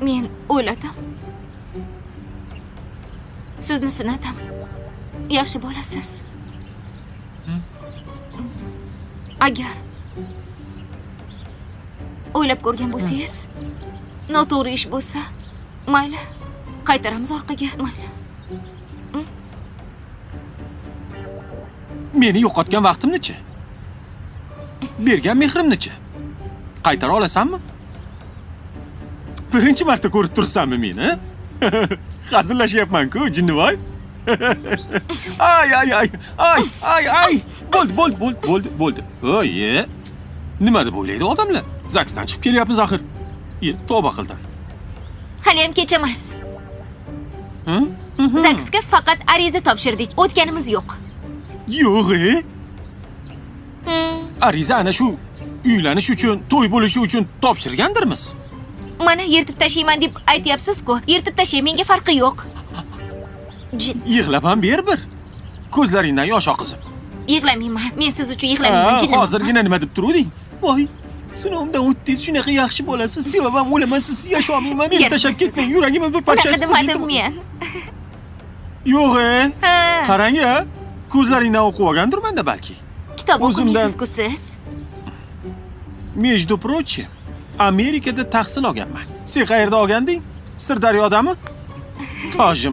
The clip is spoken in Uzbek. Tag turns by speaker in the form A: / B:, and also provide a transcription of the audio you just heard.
A: Men o'yladim. Sizni sinadim. Yaxshi bolasiz. Agar o'ylab ko'rgan bo'lsangiz, noto'g'ri ish bo'lsa, mayli, qaytaramiz orqaga, mayli.
B: Meni yo'qotgan vaqtimni-chi? Bergan mehrimni-chi? Qaytara olasanmi? Birinchi marta ko'rib tursanmi meni? Hazillashyapman-ku, jinnivoy. Ay ay ay ay ay ay. Bo'ldi, bo'ldi, bo'ldi, bo'ldi, bo'ldi. Oy, e. Nima deb o'ylaydi odamlar? ZAGSdan chiqib kelyapmiz axir. Ye, tavba qildim.
A: Haliyam kech emas.
B: Hı?
A: ZAGSga faqat ariza topshirdik, o'tganimiz yo'q.
B: Yo'q, e. Ariza ana shu uylanish uchun, to'y bo'lishi uchun topshirgandirmiz.
A: Mana yirtib tashlayman deb aytyapsiz-ku. Yirtib tashlang, menga farqi yo'q.
B: Yig'lab ham ber bir. Ko'zlaringdan yosh oqizib.
A: Yig'lamayman. Men siz uchun yig'lamayman,
B: Ha,
A: jinniman.
B: hozirgina nima deb turuvding? Voy, sinovimdan o'tdingiz, shunaqa yaxshi bolasiz, sevaman, o'laman, sizsiz yasholmayman, meni tashlab
A: Yarasiz.
B: ketmang, yuragimni bir
A: Unaqa
B: parchasi.
A: demadim men.
B: Yo'q, e.
A: Ha,
B: Qarang, a, ko'zlaringdan o'qib olgandirman-da balki.
A: Kitob
B: o'zimdan-
A: o'qimaysiz-ku siz.
B: Между прочим, Amerikada tahsil olganman. Sen qayerda olganding? Sirdaryodami? Tojim.